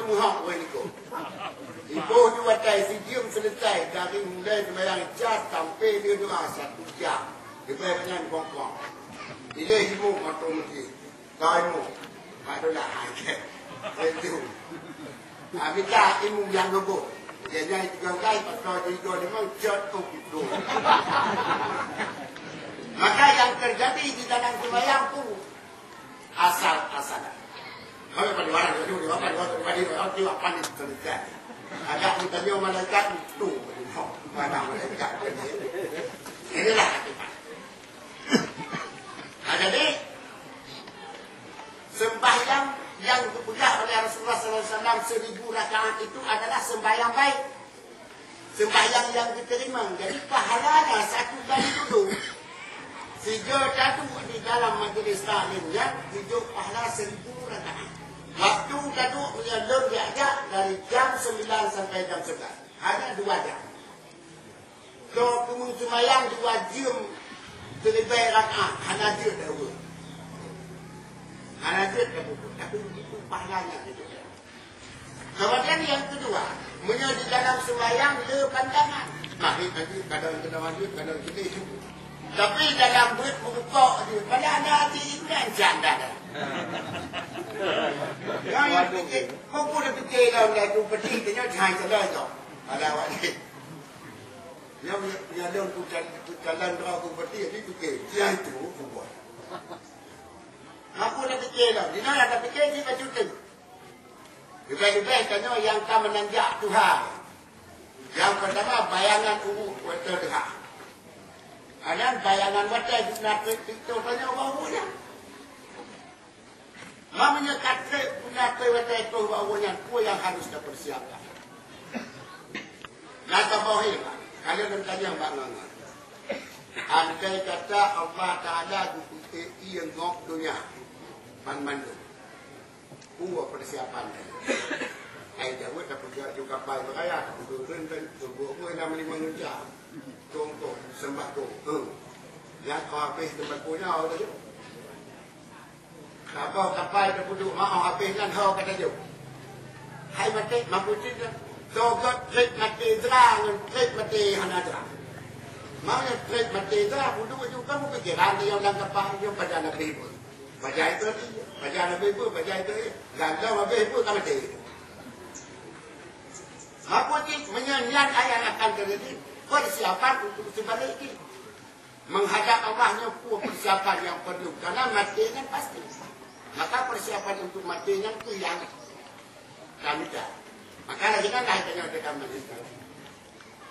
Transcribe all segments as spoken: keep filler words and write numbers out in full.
Hok weh niko. Iboh di watèe sijeuem seuleusai dari mulai seumayang Isya sampai dia doa satu jam. Leubeh banyak kongkong. Ilèe ibu moto meuti. Kau ibu. Mak dola. Itu. Habis dah ibu yang gebuk. Dia nyai tiga kali pasal tiga lima jatuh gitu. Maka yang terjadi di dalam seumayang tu asal-asalan. Kalau pada orang tu, dia pada orang tu, pada orang tu, apa ni terjadi? Agak ditanya malaikat tu, mana malaikat? Inilah akibat. Nah, jadi sembahyang yang dipeugah oleh Rasulullah sallallahu alaihi wasallam seribu rakaat itu adalah sembahyang baik. Sembahyang yang diterima, jadi pahalanya satu kali dudoe. Sigoe taduek di dalam majlis taklim nyan, jijok pahala seribu rakaat. Waktu taduek meunyoe lôn jak-jak dari jam sembilan sampai jam sebelas, hanya dua jam. Keu peumeuseumbayang dua jeuem siribèe rakaat, hana jeuet taduek. Hana jeuet taduek, tapi itu pahalanya. Kemudian yang kedua, meunyoe di dalam sembahyang le pandangan. Maghrib tadi kadang kena maghrib, kadang kena itu. Tapi dalam buet meurukok je, padahal ada hati itu kan janda dah. Yang, yang fikir, kok boleh fikir dalam datu peti, tanya jahai salah tu. Pada awak ni. Yang, yang dalam kucal-, kucalan roh ku peti, itu fikir. Yang itu, ku buat. Aku dah fikir dah. Di mana dah fikir, dia baca tu. Leubeh-leubeh tanyoe nyang ka meunanjak tuha. Nyang peurtama, bayangan uroe watèe tuha. Anan bayangan watèe guna trép pintoe tanyoe bak uroe nyan. Meunyoe ka trép guna trép watèe troh bak uroe nyan, peue nyang harôh tapeusiapkan? Na saboh hé, Pak. Ka lheueh lôn tanyong bak ngon-ngon. Andai kata Allah Taala geupeuék ié ngok donya banmandum, peue peusiapan tanyoe? Hai jaweueb tapeugah ju kapai beuraya, tapeugah kheun, tapeugah kheun lam limong jam. Contoh, sembako. Heuh. Nyan ka habéh sembako nyan, tapeugah. Saboh kapai tapeuduek, meu'oh habéh nyan ho ka tajok. Hai maté, mampu cit dah. Soe göt trép maté dra ngon trép maté hana dra. Meunyoe trép maté dra, peuduek ju kan meupikeran, nyoe lam kapai nyoe pajan habéh beuh. Pajan itu, pajan habéh beuh, pajan itu, gantong habéh beuh ka maté. Mampu cit, meunyoe nyan ayat akan teujadi, persiapan untuk seubalek jih. Menghadap Allah nyoe peue persiapan nyang perlu, karena maté nyan pasti. Maka persiapan untuk maté nyan tu nyang kami cari. Maka lagi kan dah tanya dekat majlis taklim.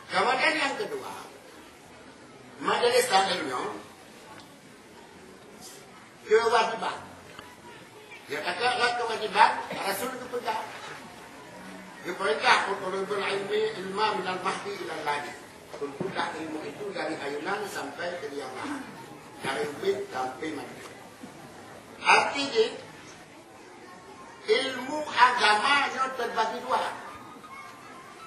Kemudian yang kedua, majlis taklim nyoe kewajiban. Ya, kata Allah kewajiban, Rasul geupeugah. Geupeurintah, "Utlubul ilmi, ilma minal mahdi ilal lahdi." Tuntutlah ilmu itu dari ayunan sampai ke liang lahat. Dari ubit sampai mati. Arti jih, ilmu agama nyoe terbagi dua.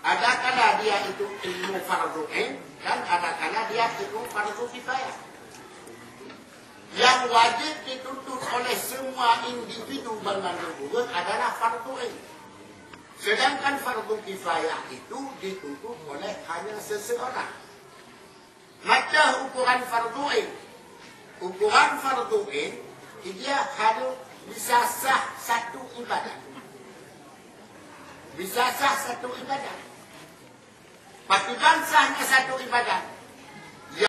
Ada kala dia itu ilmu fardu ain dan ada kala dia ilmu fardu kifayah. Yang wajib dituntut oleh semua individu banmandum ureuëng adalah fardu ain. Sedangkan fardu kifayah itu dituntut oleh hanya seseorang. Macam ukuran fardu ain. Ukuran fardu ain, dia harus bisa sah satu ibadah. Bisa sah satu ibadah. Pakriban sahnya satu ibadah?